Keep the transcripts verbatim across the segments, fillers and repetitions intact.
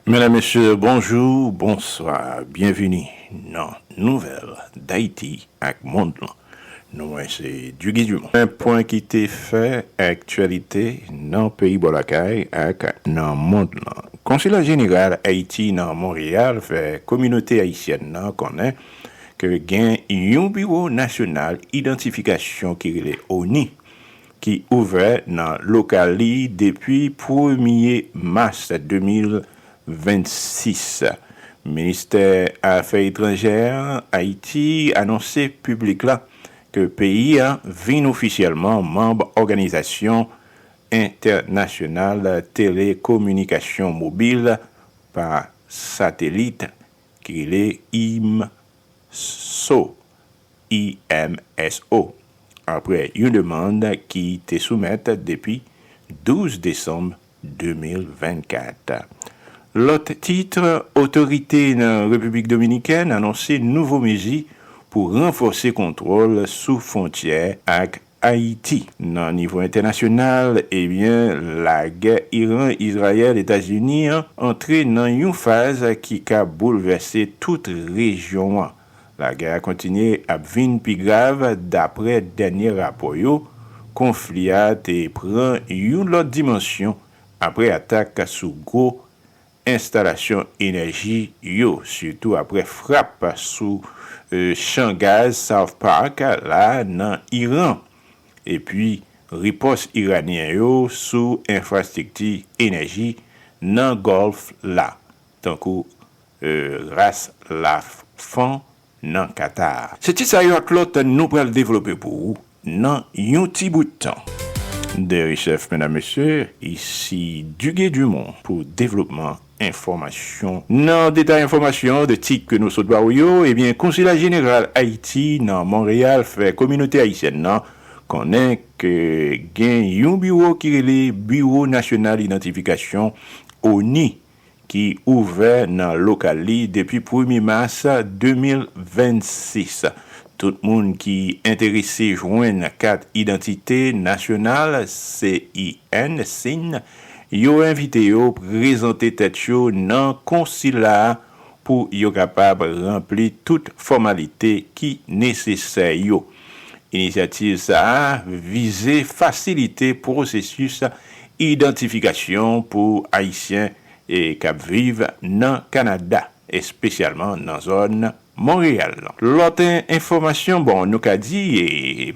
Medam, mesye, bonjou, bonswa, byenvini nan Nouvèl Dayiti ak Mond lan. Non mwen se Duguy Dumont. Yon pwen ki te fè aktyalite nan peyi bò lakay ak nan mond lan. Konsila Jeneral Ayiti nan Monreyal fè kominote ayisyèn nan konnen ke gen yon biwo nasyonal idantifikasyon ki rele ONI ki ouvè nan lokal li depi premye mas de mil vennsis. Ministè Afè Etranjè Ayiti anonse piblik la ke peyi a vin ofisyèlman manm Òganizasyon Entènasyonal Telekominikasyon Mobil pa Satelit ki rele IMSO, I M S O, apre yon demann ki te soumèt depi douz desanm de mil vennkat. Lòt tit, otorite nan Repiblik Dominikèn anonse nouvo mezi pou ranfòse kontwòl sou fwontyè ak Ayiti. Nan nivo entènasyonal, ebyen, lagè Iran, Izrayèl, Etazini an antre nan yon faz ki ka boulvèse tout rejyon an. Lagè a kontinye ap vin pi grav, daprè dènye rapò yo. Konfli a te pran yon lòt dimansyon apre atak sou gwo enstalasyon enèji yo, sitou apre frap sou, e, chan gaz South Park la nan Iran, epi ripòs iranyen yo sou enfrastrikti enèji nan Gòlf la, tankou, e, Ras Laffan nan Katar. Se ti sa yo ak lòt nou pral devlope pou ou nan yon ti bout tan. Deri chèf, medam, mesye, isi Duguay Dumont pou devlopman enfòmasyon. Nan detay enfòmasyon de tit ke nou sot ba ou yo, ebyen, Konsila Jeneral Ayiti nan Monreyal fè kominote ayisyèn nan konnen ke gen yon biwo ki rele Biwo Nasyonal Idantifikasyon, ONI, ki ouvè nan lokal li depi premye mas de mil vennsis. Tout moun ki enterese jwenn kat idantite nasyonal, C I N, sin, yo envite yo prezante tèt yo nan konsila a pou yo kapab ranpli tout fòmalite ki nesesè yo. Inisyativ sa a vize fasilite pwosesis idantifikasyon pou Ayisyen, e, k ap viv nan Kanada, espesyalman nan zòn Monreyal lan. Lòt en-, enfòmasyon, bon, nou ka di, e,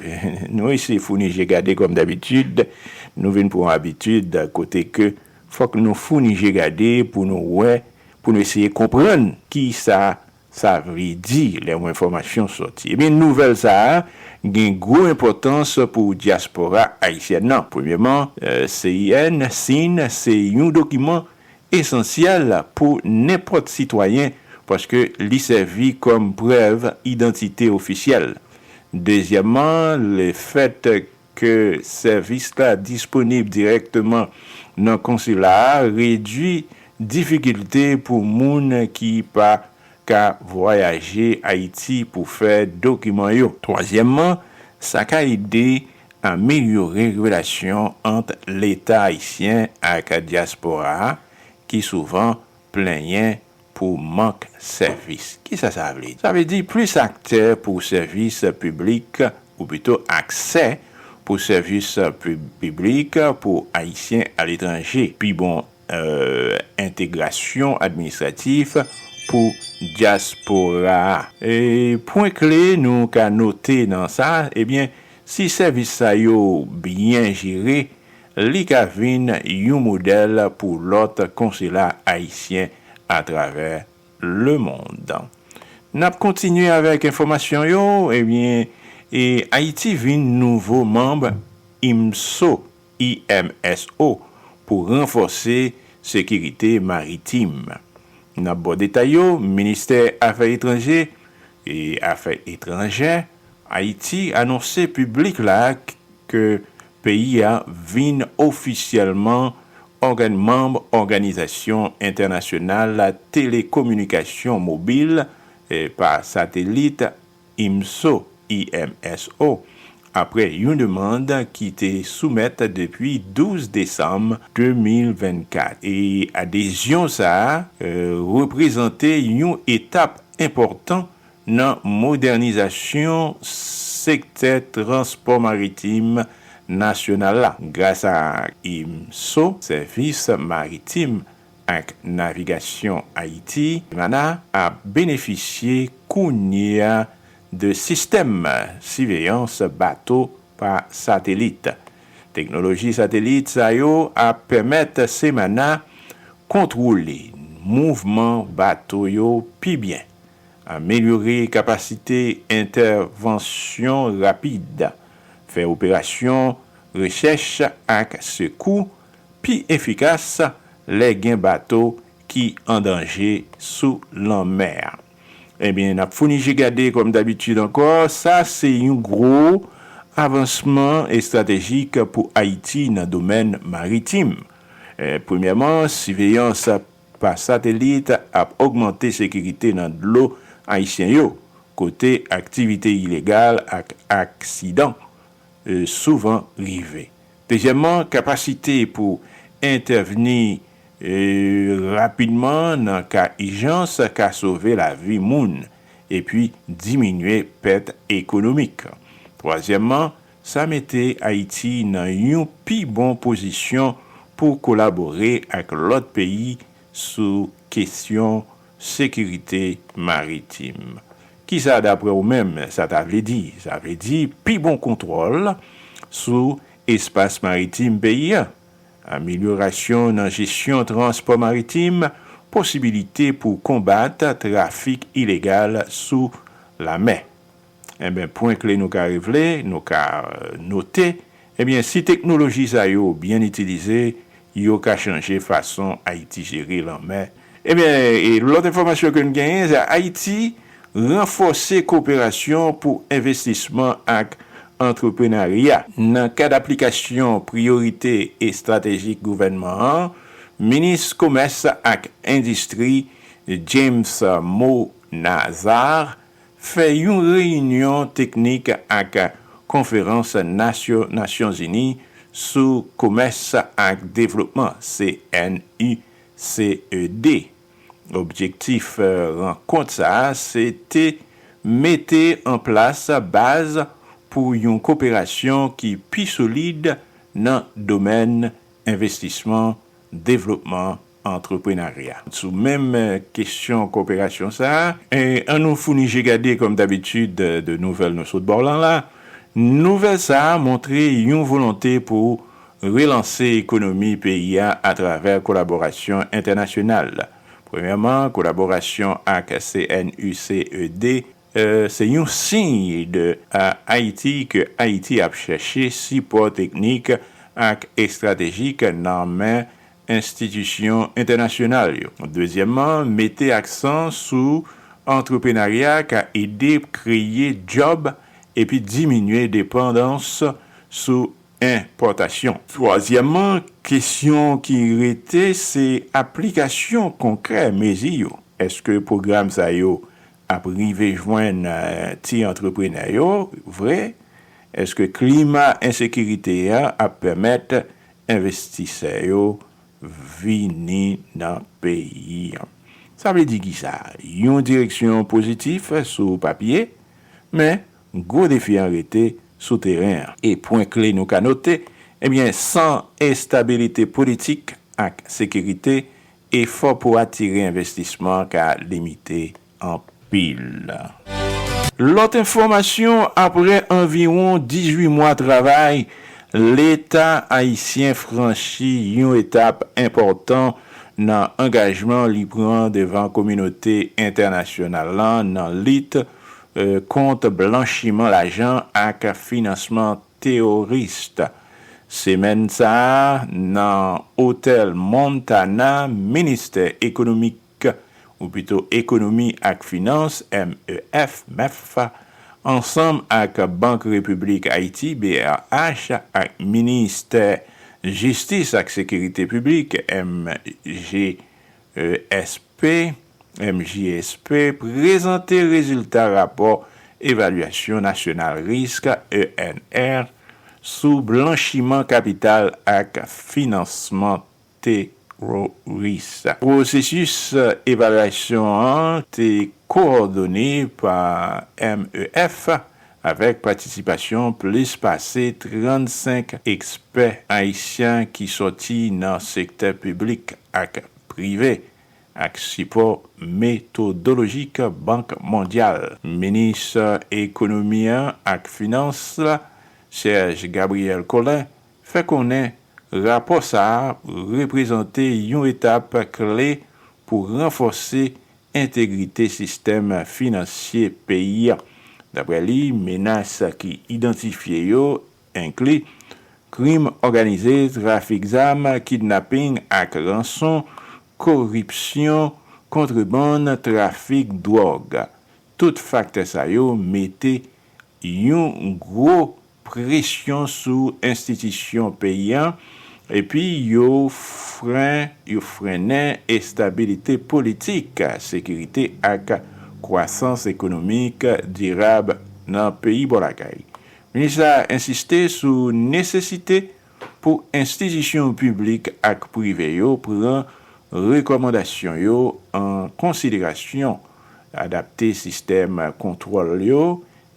nou eseye founi je gade kòm dabitid, nou vin pran abitid kote ke fòk nou founi je gade pou nou wè, pou nou eseye konprann ki sa sa vle di lè yon enfòmasyon sòti. Ebyen, nouvèl sa a gen gwo enpòtans pou dyaspora ayisyèn nan. Premyèman, e, C I N, sin, se yon dokiman esansyèl pou nenpòt sitwayen, paske li sèvi kòm prèv idantite ofisyèl. Dezyèmman, lefèt ke sèvis la disponib dirèkteman nan konsila a redui difikilte pou moun ki pa ka vwayaje Ayiti pou fè dokiman yo. Twazyèmman, sa ka ede amelyore relasyon ant Leta ayisyen ak dyaspora a, ki souvan plenyen pou mank sèvis. Kisa sa vle di? Sa vle di plis aktè pou sèvis piblik, ou pito aksè pou sèvis pi-, piblik pou Ayisyen aletranje. Pi bon, e, entegrasyon administratif pou dyaspora a. E pwen kle nou ka note nan sa, ebyen, si sèvis sa yo byen jere, li ka vin yon modèl pou lòt konsila ayisyen atravè lemonn. N ap kontinye avèk enfòmasyon yo. Ebyen, e, Ayiti vin nouvo manm IMSO, I M S O, pou ranfòse sekirite maritim. N ap ba w detay yo, Ministè Afè Etranje e Afè Etranjè Ayiti anonse piblik la ke peyi a vin ofisyèlman ògàn-, manm Òganizasyon Entènasyonal Telekominikasyon Mobil, e, pa Satelit, IMSO, I M S O, apre yon demann ki te soumèt depi douz desanm de mil vennkat. E adezyon sa a, e, reprezante yon etap enpòtan nan modènizasyon sektè transpò maritim nasyonal la. Gras a imso, Sèvis Maritim ak Navigasyon Ayiti, MANA, ap benefisye kounye a de sistèm siveyans bato pa satelit. Teknoloji satelit sa yo ap pèmèt Semanna kontwole mouvman bato yo pi byen, amelyore kapasite entèvansyon rapid, fè operasyon rechèch ak sekou pi efikas lè gen bato ki an danje sou lanmè a. Ebyen, n ap founi je gade kòm dabitid ankò, sa se yon gwo avansman estratejik pou Ayiti nan domèn maritim. E, premyèman, siveyans pa satelit ap ogmante sekirite nan dlo ayisyen yo, kote aktivite ilegal ak aksidan, e, souvan rive. Dezyèmman, kapasite pou entèvni, e, rapidman nan ka ijans ka sove lavi moun epi diminye pèt ekonomik. Twazyèmman, sa mete Ayiti nan yon pi bon pozisyon pou kolabore ak lòt peyi sou kesyon sekirite maritim. Kisa, daprè ou menm, sa ta vle di? Sa vle di pi bon kontwòl sou espas maritim peyi a, amelyorasyon nan jesyon transpò maritim, posibilite pou konbat trafik ilegal sou lamè. Enben, pwen kle nou ka revle, nou ka, e, note, ebyen, si teknoloji sa yo byen itilize, yo ka chanje fason Ayiti jere lanmè. Ebyen, e lòt enfòmasyon ke n genyen, se Ayiti ranfòse koperasyon pou envestisman ak antreprenarya. Nan kad aplikasyon priyorite estratejik gouvènman an, Minis Komès ak Endistri James Monazart fè yon reyinyon teknik ak Konferans Nasyo-, Nasyonzini sou Komès ak Devlopman, C N U C E D. Objektif, e, rankont sa a se te mete an plas baz pou yon koperasyon ki pi solid nan domèn envestisman, devlopman, antreprenarya. Sou menm, e, kesyon koperasyon sa a, e, ann nou founi je gade, kòm dabitid, de, de nouvèl nou sot ba w lan la. Nouvèl sa a montre yon volonte pou relanse ekonomi peyi a atravè kolaborasyon entènasyonal. Premyèman, kolaborasyon ak C N U C E D, e, se yon siy de, e, Ayiti ke Ayiti ap chèche sipò teknik ak estratejik nan men enstitisyon entènasyonal yo. Dezyèmman, mete aksan sou antreprenarya ka ede kreye djòb epi diminye depandans sou enpòtasyon. Twazyèmman, kesyon ki rete se aplikasyon konkrè mezi yo. Èske pwogram sa yo ap rive jwenn, e, ti antreprenè yo vre? Èske klima ensekirite a ap pèmèt envestisè yo vini nan peyi an? Sa vle di kisa? Yon direksyon pozitif sou papye, men gwo defi an rete sou teren an. E pwen kle nou ka note, ebyen, san estabilite politik ak sekirite, efò pou atire envestisman ka limite anpil. Lòt enfòmasyon, apre anviwon dizuit mwa travay, Leta ayisyen franchi yon etap enpòtan nan angajman li pran devan kominote entènasyonal lan nan lit, e, kont blanchiman lajan ak finansman teworis. Semèn sa a, nan Otèl Montana, Ministè Ekonomik, ou pito Ekonomi ak Finans, M E F, mef, ansanm ak Bank Repiblik Ayiti, B R H, ak Ministè Jistis ak Sekirite Piblik, M J S P, M J S P, prezante rezilta rapò Evalyasyon Nasyonal Risk, E N R, sou blanchiman kapital ak finansman teworis. Pwosesis evalyasyon an te kowòdone pa M E F avèk patisipasyon plis pase trannsenk ekspè ayisyen ki sòti nan sektè piblik ak prive, ak sipò metodolojik Bank Mondyal. Minis Ekonomi an ak Finans la, Serge Gabriel Collin, fè konnen rapò sa a reprezante yon etap kle pou ranfòse entegrite sistèm finansye peyi a. Daprè li, menas ki idantifye yo enkli krim òganize, trafik zam, kidnaping ak ranson, koripsyon, kontrebann, trafik dwòg. Tout faktè sa yo mete yon gwo presyon sou enstitisyon peyi a, epi yo fren, yo frennen estabilite politik, sekirite ak kwasans ekonomik dirab nan peyi bò lakay. Minis la ensiste sou nesesite pou enstitisyon piblik ak prive yo pran rekòmandasyon yo an konsiderasyon, adapte sistèm kontwòl yo,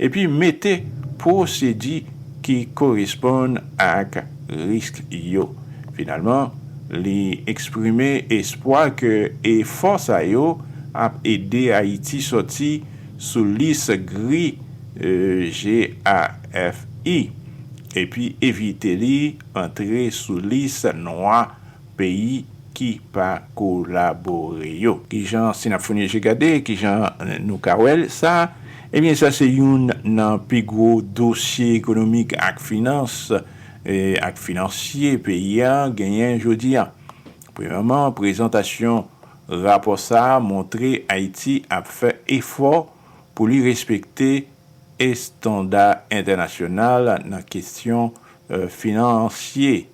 epi mete pwosedi ki koresponn ak risk yo. Finalman, li eksprime espwa ke efò sa yo ap ede Ayiti sòti sou lis gri, eh, G A F I, epi evite li antre sou lis nwa peyi ki pa kolabore yo. Kijan, si n ap founi je gade, kijan nou ka wè sa? Ebyen, sa se youn nan pi gwo dosye ekonomik ak finans, eh, ak finansye peyi a genyen jodi a. Premyèman, prezantasyon rapò sa a montre Ayiti ap fè efò pou li respekte estanda entènasyonal nan kesyon, eh, finansye.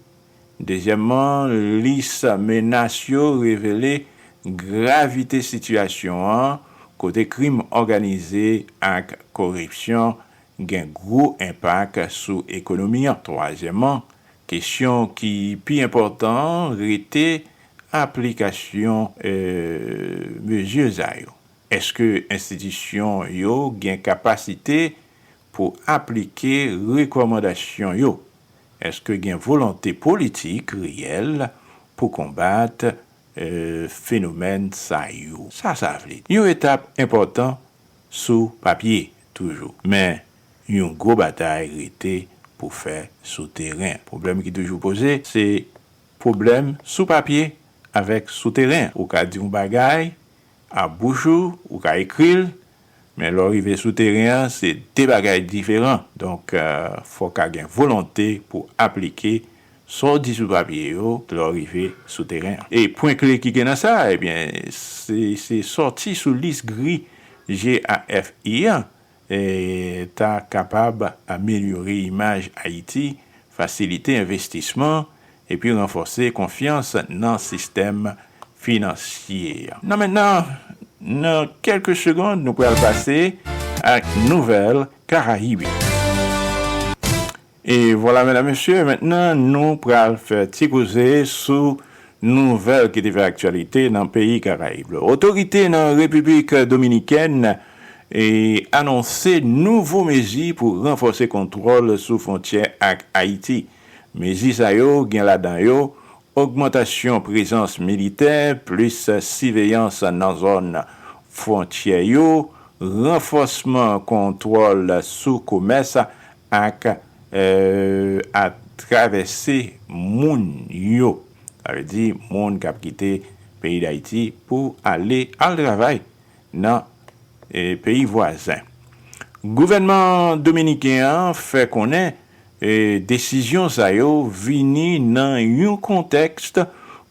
Dezyèmman, lis menas yo revele gravite sitiyasyon an, kote krim òganize ak koripsyon gen gwo enpak sou ekonomi an. Twazyèmman, kesyon ki pi enpòtan an rete aplikasyon, eh, mezi sa yo. Èske enstitisyon yo gen kapasite pou aplike rekòmandasyon yo? Èske gen volonte politik reyèl pou konbat, eh, fenomèn sa yo? Sa sa vle di? Yon etap enpòtan sou papye toujou, men yon gwo batay rete pou fè sou teren. Pwoblèm ki toujou poze, se pwoblèm sou papye avèk sou teren. Ou ka di yon bagay a bouch ou, ou ka ekri l, men lè w rive sou teren an, se de bagay diferan. Donk, eh, fòk a gen volonte pou aplike sa w di sou papye yo lè w rive sou teren an. E pwen kle ki gen nan sa, ebyen, se, se sòti sou lis gri G A F I an, eh, ta kapab amelyore imaj Ayiti, fasilite envestisman, epi ranfòse konfyans nan sistèm finansye a. Nan mentnan, nan kèlke segond, nou pral pase ak nouvèl Karayib yo. E vwala, medam, mesye, mentnan nou pral fè ti koze sou nouvèl ki te fè aktyalite nan peyi Karayib yo. Otorite nan Repiblik Dominikèn, e, anonse nouvo mezi pou ranfòse kontwòl sou fwontyè ak Ayiti. Mezi sa yo gen ladan yo ogmantasyon prezans militè, plis siveyans nan zòn fwontyè yo, ranfòsman kontwòl sou komès ak, eh, a travèse moun yo. Sa vle di moun k ap kite peyi Dayiti pou ale al travay nan, eh, peyi vwazen. Gouvènman dominiken an fè konnen, eh, desizyon sa yo vini nan yon kontèks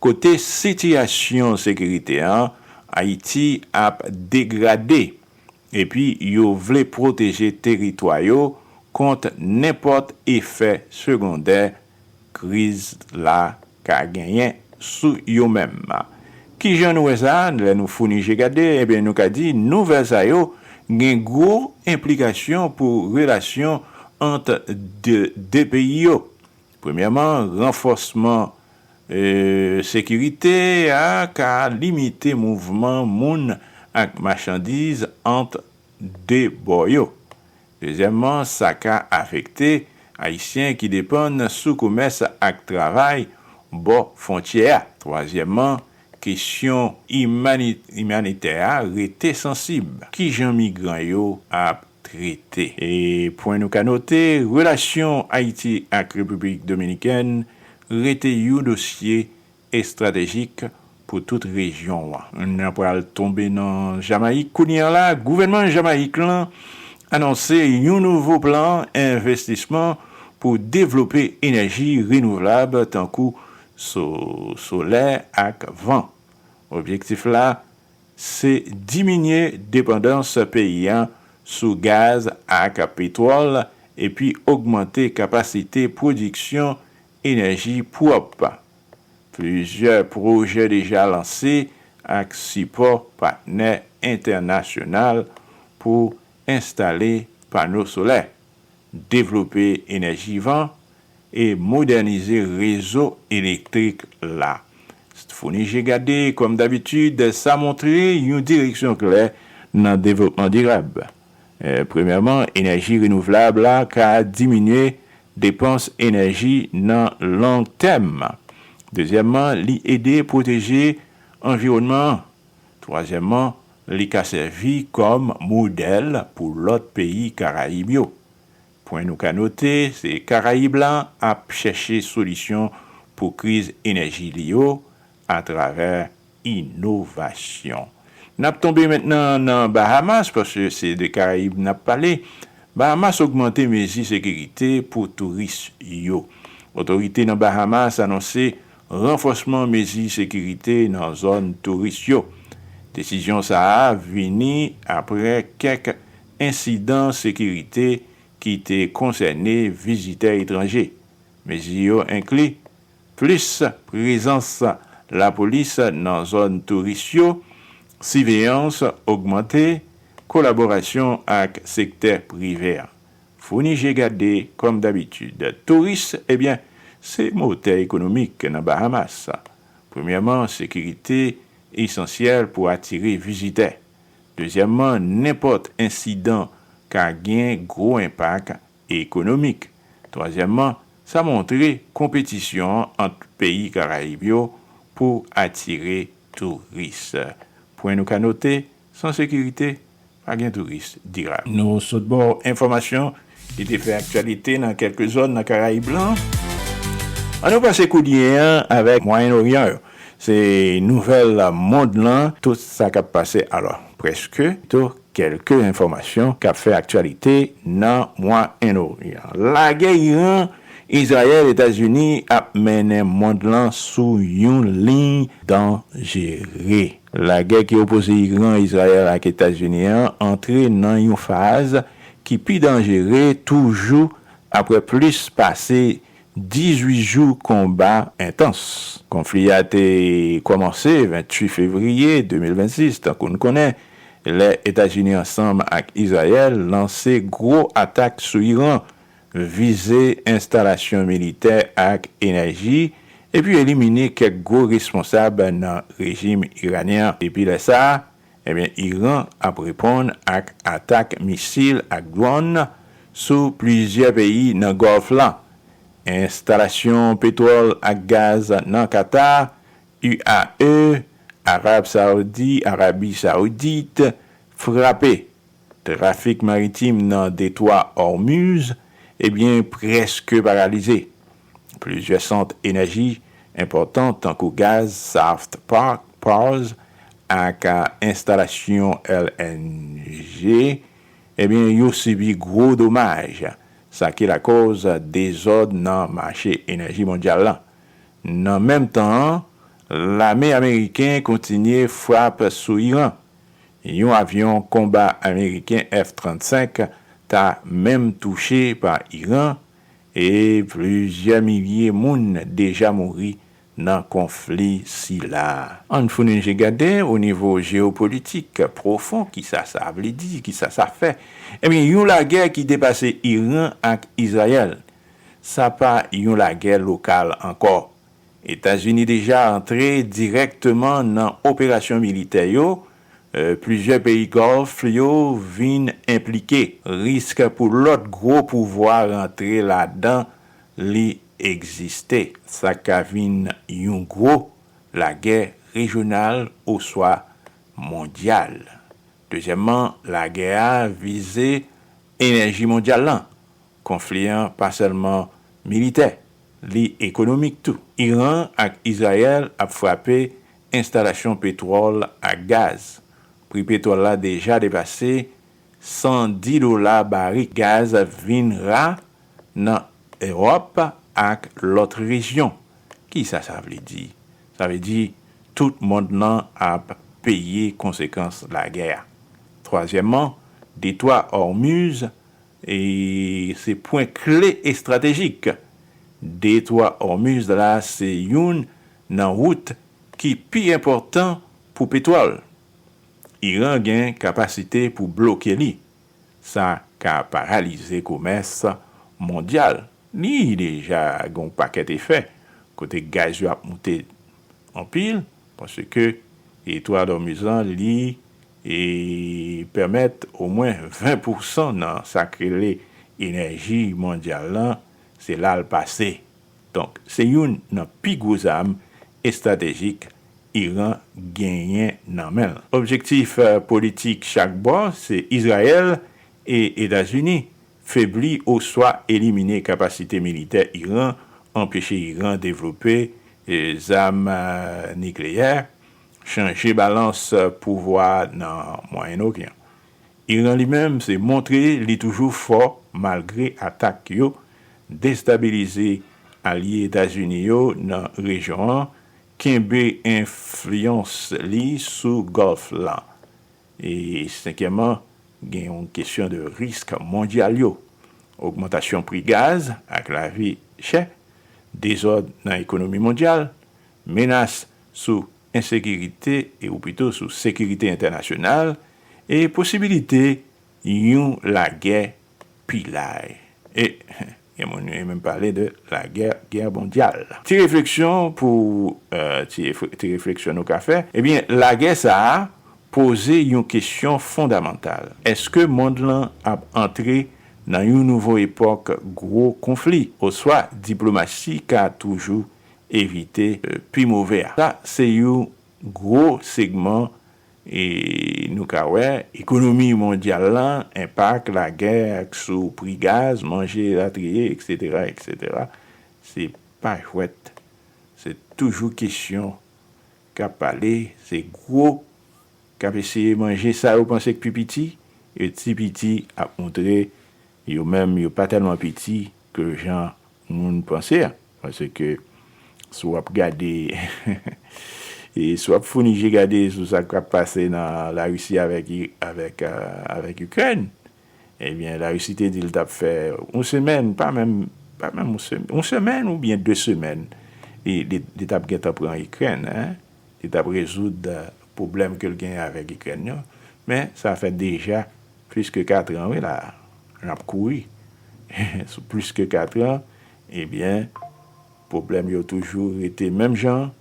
kote sitiyasyon sekirite an Ayiti ap degrade, epi yo vle pwoteje teritwa yo kont nenpòt efè segondè kriz la ka genyen sou yo menm. Kijan nou wè sa? Lè nou founi je gade, ebyen, nou ka di nouvèl sa yo gen gwo enplikasyon pou relasyon ant de, de peyi yo. Premyèman, ranfòsman, e, sekirite a ka limite mouvman moun ak machandiz ant de bò yo. Dezyèmman, sa ka afekte Ayisyen ki depann sou komès ak travay bò fwontyè a. Twazyèmman, kesyon imani-, imanitè a rete sansib. Kijan migran yo ap trete? E pwen nou ka note, relasyon Ayiti ak Repiblik Dominikèn rete yon dosye estratejik pou tout rejyon an. Nou pral tonbe nan Jamayik kounye a la. Gouvènman Jamayik lan anonse yon nouvo plan envestisman pou devlope enèji renouvlab tankou so-, solè ak van. Objektif la, se diminye depandans peyi a sou gaz ak petwòl epi ogmante kapasite pwodiksyon enèji pwòp. Plizyè pwojè deja lanse ak sipò patnè entènasyonal pou enstale pano solè, devlope enèji van e modènize rezo elektrik la. Founi je gade, kòm dabitid, sa montre yon direksyon klè nan devlopman dirab. E, premyèman, enèji renouvlab la ka diminye depans enèji nan long tèm. Dezyèmman, li ede pwoteje anviwònman an. Twazyèmman, li ka sèvi kòm modèl pou lòt peyi Karayib yo. Pwen nou ka note, se Karayib la ap chèche solisyon pou kriz enèji li yo atravè inovasyon. N ap tonbe mentnan nan Bahamas, paske se de Karayib n ap pale. Bahamas ogmante mezi sekirite pou touris yo. Otorite nan Bahamas anonse ranfòsman mezi sekirite nan zòn touris yo. Desizyon sa a vini apre kèk ensidan sekirite ki te konsène vizitè etranje. Mezi yo enkli plis prezans lapolis nan zòn touris yo, siveyans ogmante, kolaborasyon ak sektè prive a. Founi je gade, kòm dabitid. Touris, ebyen, se motè ekonomik nan Bahamas. Premyèman, sekirite esansyèl pou atire vizitè. Dezyèmman, nenpòt ensidan ka gen gwo enpak ekonomik. Twazyèmman, sa montre konpetisyon an ant peyi Karayib yo pou atire touris. Pwen nou ka note, san sekirite, pa gen touris dirab. Nou sot bò enfòmasyon ki te fè aktyalite nan kèlke zòn nan Karayib lan. Ann nou pase kounye a avèk Mwayen Oryan yo. Se nouvèl mond lan, tout sa k ap pase, alò, prèske, pito kèlke enfòmasyon k ap fè aktyalite nan Mwayen Oryan. Lagè Iran, Izrayèl, Etazini ap mennen mond lan sou yon liy danjere. Lagè ki opoze Iran, Izrayèl ak Etazini an antre nan yon faz ki pi danjere toujou apre plis pase dizuit jou konba entans. Konfli a te kòmanse venntuit fevriye de mil vennsis, tankou n konnen, lè Etazini ansanm ak Izrayèl lanse gwo atak sou Iran, vize enstalasyon militè ak enèji, epi elimine kèk gwo responsab nan rejim iranyen an. Depi lè sa a, ebyen, Iran ap reponn ak atak misil ak dwòn sou plizyè peyi nan Gòlf lan. Enstalasyon petwòl ak gaz nan Katar, U A E, Arab Saoudi, Arabi Saoudit, frape. Trafik maritim nan Detwa Hormuz, ebyen, prèske paralize. Plizyè sant enèji enpòtan, tankou gaz, South Park, Pars, ak enstalasyon L N G, ebyen, yo sibi gwo domaj, sa ki lakòz dezòd nan mache enèji mondyal lan. Nan menm tan an, lame ameriken kontinye frap sou Iran. Yon avyon konba ameriken F trannsenk ta menm touche pa Iran, e plizyè milye moun deja mouri nan konfli sila. Ann founi je gade o nivo jewopolitik pwofon, kisa sa vle di, kisa sa fè. Ebyen, yon lagè ki depase Iran ak Izrayèl, sa pa yon lagè lokal ankò. Etazini deja antre dirèkteman nan operasyon militè yo, plizyè peyi Gòlf yo vin enplike. Risk pou lòt gwo pouvwa rantre ladan li egziste. Sa ka vin yon gwo lagè rejyonal oswa mondyal. Dezyèmman, lagè a vize enèji mondyal lan. Konfli an pa sèlman militè, li ekonomik tou. Iran ak Izrayèl ap frape enstalasyon petwòl ak gaz. Pri petwòl la deja depase san di dola barik. Gaz vin ra nan Ewòp ak lòt rejyon. Kisa sa vle di? Sa vle di tout mond lan ap peye konsekans lagè a. Twazyèmman, Detwa Hormuz e se pwen kle estratejik. Detwa Hormuz la se youn nan wout ki pi enpòtan pou petwòl. Iran gen kapasite pou bloke li. Sa ka paralize komès mondyal. Li deja gen yon pakèt efè, kote gaz yo ap moute anpil, paske Etwa Dòmizan li e pèmèt omwen ven pousan nan sa k rele enèji mondyal lan, se la l pase. Donk, se youn nan pi gwo zam estratejik Iran genyen nan men l. Objektif, eh, politik chak bò, se Izrayèl e Etazini febli oswa elimine kapasite militè Iran, anpeche Iran devlope, eh, zam, eh, nikleyè, chanje balans, eh, pouvwa nan Mwayen Oryan. Iran li menm, se montre li toujou fò malgre atak yo, destabilize alye Etazini yo nan rejyon an, kenbe enfliyans li sou Gòlf lan. E senkyèmman, gen yon kesyon de risk mondyal yo. Ogmantasyon pri gaz ak lavi chè, dezòd nan ekonomi mondyal, menas sou ensekirite, e ou pito sou sekirite entènasyonal, e posibilite yon lagè pi laj. E gen moun yo menm pale de lagè, gè mondyal. Ti refleksyon pou, eh, ti, ti refleksyon nou ka fè. Ebyen, lagè sa a poze yon kesyon fondamantal. Èske mond lan ap antre nan yon nouvo epòk gwo konfli, oswa diplomasi ka toujou evite, eh, pi move a? Sa se yon gwo segman, e nou ka wè ekonomi mondyal lan, enpak lagè sou pri gaz, manje, latriye, etsetera, etsetera. Se pa jwèt. Se toujou kesyon k ap pale, se gwo k ap eseye manje sa yo panse k pi piti, e ti piti ap montre yo menm yo pa tèlman piti ke jan moun panse a. Paske si w ap gade, e si w ap founi je gade sou sa k ap pase nan Larisi avèk, avèk, eh, avèk Ikrèn, ebyen, Larisi te di l t ap fè yon semèn, pa menm, pa menm yon semèn, yon semèn oubyen de semèn, e li, li t ap gentan pran Ikrèn, en. Li t ap rezoud, eh, pwoblèm ke l genyen avèk Ikrèn yo. Men, sa fè deja plis ke katran, wi, la, n ap kouri. Sou plis ke katran, ebyen, pwoblèm yo toujou rete menm jan,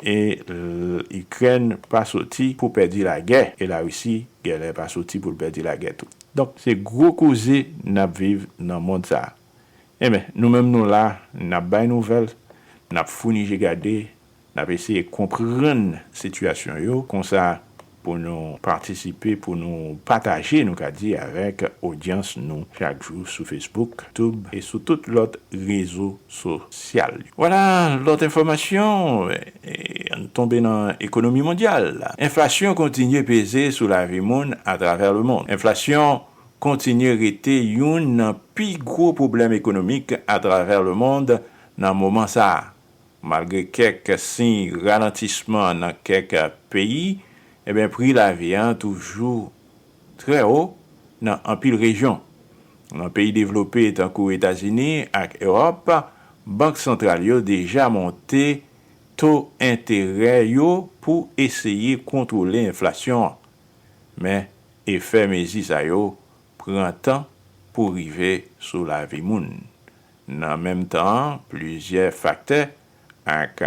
e, l-, Ikrèn pa soti pou pèdi lagè, e Larisi, gèlè pa soti pou l pèdi lagè tou. Donk, se gwo koze n ap viv nan mond sa a. Enben, nou menm nou la, n ap bay nouvèl, n ap founi je gade, n ap eseye konprann sitiyasyon yo, konsa pou nou patisipe, pou nou pataje, nou ka di, avèk odyans nou chak jou sou Facebook, YouTube e sou tout lòt rezo sosyal yo. Vwala, lòt enfòmasyon, e, ann tonbe nan ekonomi mondyal. Enflasyon kontinye peze sou lavi moun atravè lemonn. Enflasyon kontinye rete youn nan pi gwo pwoblèm ekonomik atravè lemonn nan moman sa a. Malgre kèk siy ralantisman nan kèk peyi, ebyen, pri lavi a toujou trè wo nan anpil rejyon. Nan peyi devlope tankou Etazini ak Ewòp, bank santral yo deja monte to enterè yo pou eseye kontwole enflasyon an. Men, efè mezi sa yo pran tan pou rive sou lavi moun. Nan menm tan an, plizyè faktè ak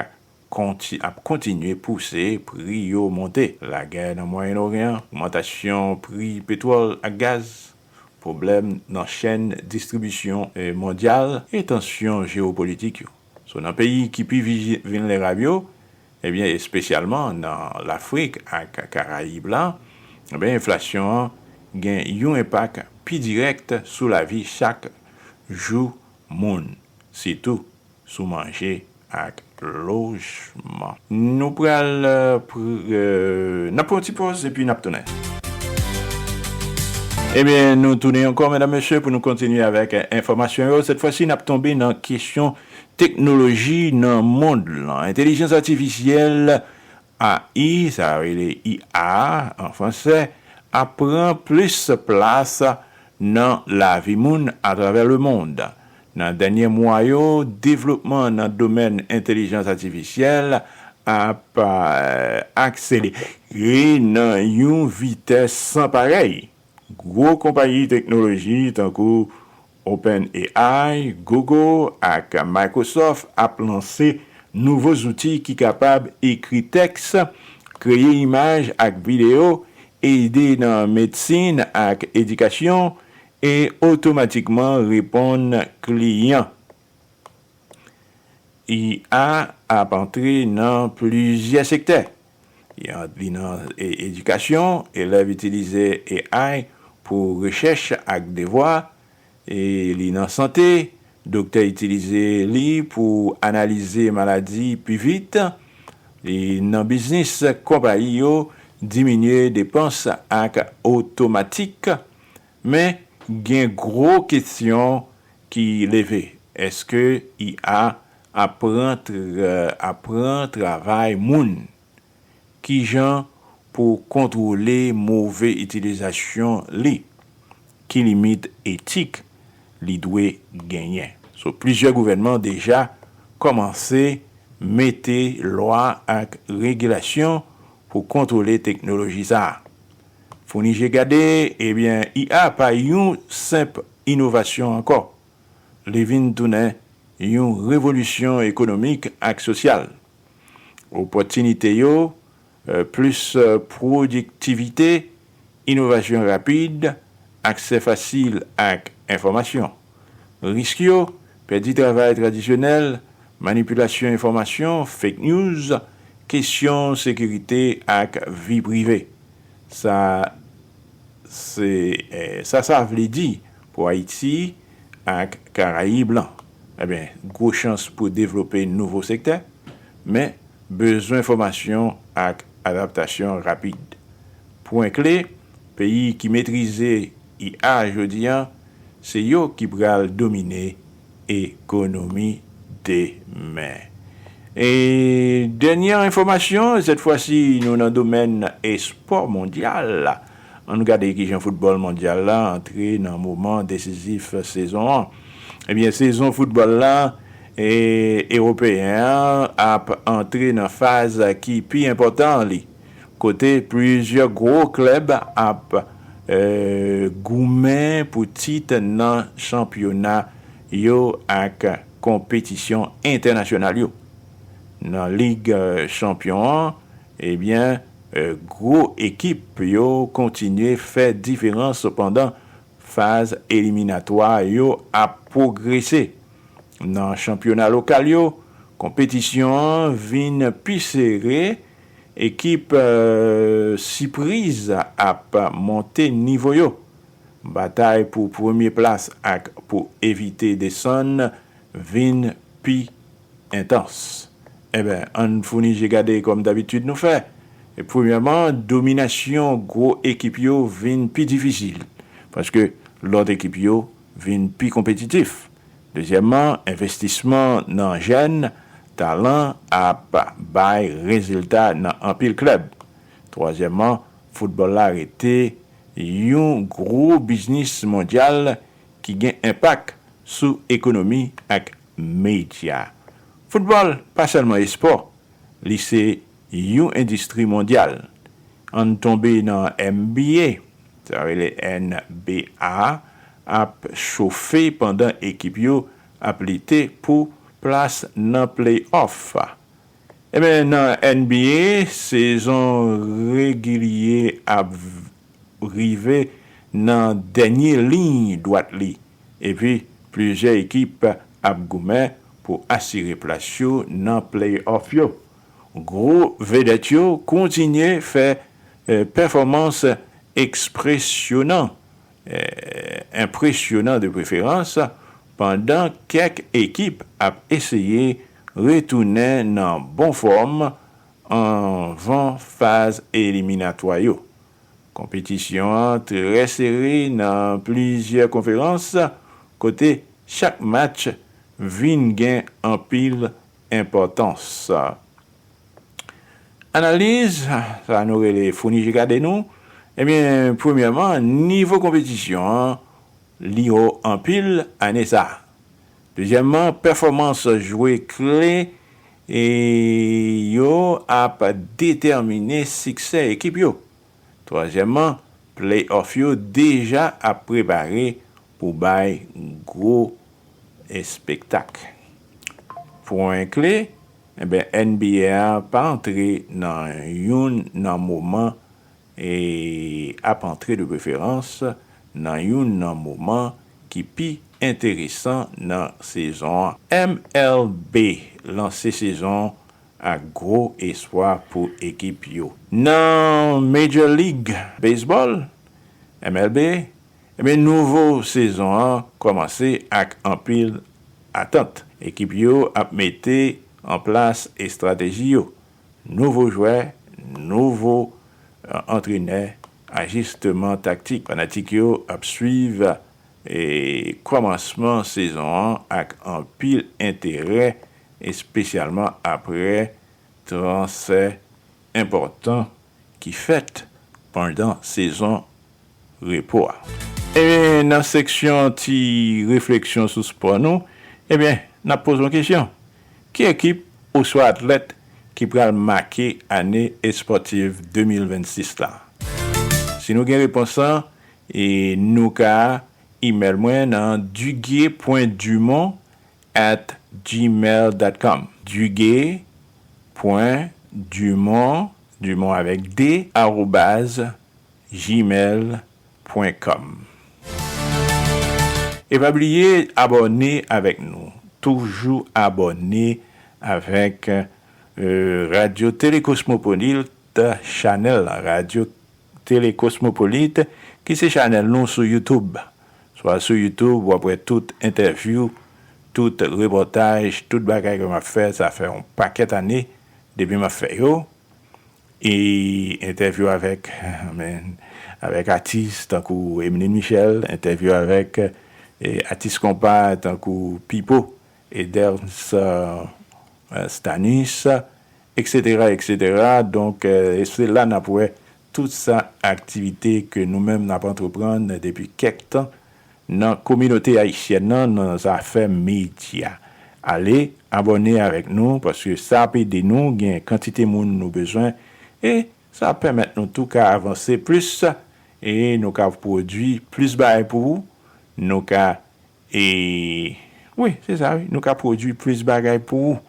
konti-, ap kontinye pouse pri yo monte. Lagè nan Mwayen Oryan, ogmantasyon pri petwòl ak gaz, pwoblèm nan chèn distribisyon, eh, mondyal e tansyon jewopolitik yo. So, nan peyi ki pi viji-, vilnerab yo, ebyen, espesyalman nan Lafrik ak Karayib la, ebyen, enflasyon an gen yon enpak pi dirèk sou lavi chak jou moun, sitou sou manje ak lojman. Nou pral, euh, pr-, euh, n ap pran yon ti pòz epi n ap tounen. Ebyen, nou tounen ankò, medam, mesye, pou nou kontinye avèk, eh, enfòmasyon yo. Sèt fwa si, n ap tonbe nan kesyon teknoloji nan mond lan. Entèlijans atifisyèl, A I, sa rele I A an fransè, ap pran plis plas nan lavi moun atravè lemond. Nan dènye mwa yo, devlopman nan domèn entèlijans atifisyèl ap, eh, akselere nan yon vitès san parèy. Gwo konpayi teknoloji tankou OpenAI, Google ak Microsoft ap lanse nouvo zouti ki kapab ekri tèks, kreye imaj ak videyo, ede nan medsin ak edikasyon, e otomatikman reponn kliyan. I A ap antre nan plizyè sektè. Li an-, li nan e-, edikasyon, elèv itilize A I pou rechèch ak devwa, e li nan sante, doktè itilize li pou analize maladi pi vit, li nan biznis, konpayi yo diminye depans ak otomatik, men gen gwo kesyon ki leve. Èske I A ap pran tra-, ap pran travay moun? Kijan pou kontwole move itilizasyon li? Ki limit etik li dwe genyen? So, plizyè gouvènman deja kòmanse mete lwa ak regilasyon pou kontwole teknoloji sa a. Founi je gade, ebyen, I A pa yon senp inovasyon ankò. Li vin tounen yon revolisyon ekonomik ak sosyal. Opòtinite yo, eh, plis, eh, pwodiktivite, inovasyon rapid, aksè fasil ak enfòmasyon. Risk yo, pèdi travay tradisyonèl, manipilasyon enfòmasyon, fake news, kesyon sekirite ak vi prive. Sa, se, eh, sa, sa vle di pou Ayiti ak Karayib lan? Ebyen, gwo chans pou devlope nouvo sektè, men bezwen fòmasyon ak adaptasyon rapid. Pwen kle, peyi ki metrize I A jodi an, se yo ki pral domine ekonomi demen. E dènye enfòmasyon, sèt fwa si nou nan domèn espò mondyal la. Ann gade kijan foutbòl mondyal la antre nan moman desizif sezon an. Ebyen, sezon foutbòl la, e, ewopeyen an ap antre nan faz ki pi enpòtan li, kote plizyè gwo klèb ap, eh, goumen pou tit nan chanpyona yo ak konpetisyon entènasyonal yo. Nan Lig, eh, Chanpyon an, ebyen, eh, gwo ekip yo kontinye fè diferans pandan faz eliminatwa yo ap pwogrese. Nan chanpyona lokal yo, konpetisyon an vin pi sere, ekip, eh, sipriz ap monte nivo yo. Batay pou premye plas ak pou evite desann vin pi entans. Enben, ann founi je gade kòm dabitid nou fè. E premyèman, dominasyon gwo ekip yo vin pi difisil, paske lòt ekip yo vin pi konpetitif. Dezyèmman, envestisman nan jèn talan ap bay rezilta nan anpil klèb. Twazyèmman, foutbòl la rete yon gwo biznis mondyal ki gen enpak sou ekonomi ak medya. Foutbòl pa sèlman espò, Li se yon endistri mondyal. Ann tonbe nan N B A, sa rele N B A, ap chofe pandan ekip yo ap lite pou plas nan pleyòf. Ebyen, nan N B A, sezon regilye ap rive nan dènye liy dwat li, epi plizyè ekip ap goumen pou asire plas yo nan pleyòf yo. Gwo vedèt yo kontinye fè, eh, pèfòmans ekspresyonan, eh, enpresyonan de preferans, pandan kèk ekip ap eseye retounen nan bon fòm anvan faz eliminatwa yo. Konpetisyon an trè sere nan plizyè konferans, kote chak match vin gen anpil enpòtans. Analiz, sa nou rele founi je gade nou, ebyen, premyèman, nivo konpetisyon an, li wo anpil ane sa a. Dezyèmman, pèfòmans jwè kle e yo ap detèmine siksè ekip yo. Twazyèmman, pleyòf yo deja ap prepare pou bay gwo espektak. Pwen kle, enben, N B A pa antre nan youn nan moman, e ap antre de preferans nan youn nan moman ki pi enteresan nan sezon an. M L B lanse sezon ak gwo espwa pou ekip yo. Nan Major League Baseball, M L B, ebyen, nouvo sezon an kòmanse ak anpil atant. Ekip yo ap mete an plas estrateji yo. Nouvo jwè, nouvo, eh, antrenè, ajisteman taktik. Fanatik yo ap swiv, eh, kòmansman sezon an ak anpil enterè, espesyalman apre transfè enpòtan ki fèt pandan sezon repo a. E nan seksyon ti refleksyon sou spò nou, ebyen, n ap poze yon kesyon. Ki ekip oswa atlèt ki pral make ane espòtiv de mil vennsis la? Si nou gen repons lan, e nou ka imèl mwen nan dugué pwen dumont at gmail dot com. Dugué pwen dumont, Dumont avèk D, arobaz gmail pwen com. E pa bliye abòne avèk nou. Toujou abòne avèk, eh, Radyo Tele Kosmopolit, chanèl Radyo Tele Kosmopolit, ki se chanèl nou sou YouTube. Swa sou YouTube, w ap wè tout entèvyou, tout repòtaj, tout bagay ke m ap fè, sa fè yon pakèt ane depi m ap fè yo. E entèvyou avèk, men, avèk atis tankou Emeline Michel, entèvyou avèk, eh, atis konpa tankou Pipo, Edens, eh, Stanis, et cetera, et cetera. Donk, eh, e se la n ap wè tout sa aktivite ke nou menm n ap antreprann depi kèk tan nan kominote ayisyèn nan, nan zafè medya. Ale abòne avèk nou, paske sa ap ede nou, gen kantite moun nou bezwen, e sa ap pèmèt nou tou ka avanse plis, e nou ka pwodui plis bagay pou ou, nou ka, e, wi, se sa, wi, nou ka pwodui plis bagay pou ou.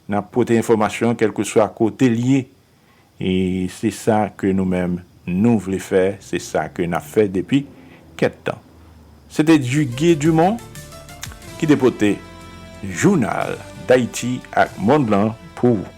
N ap pote enfòmasyon an kèlkeswa kote l ye. E se sa ke nou menm nou vle fè, se sa ke n ap fè depi kèk tan. Se te Dugué Dumont ki te pote Jounal Dayiti ak Mond lan pou ou.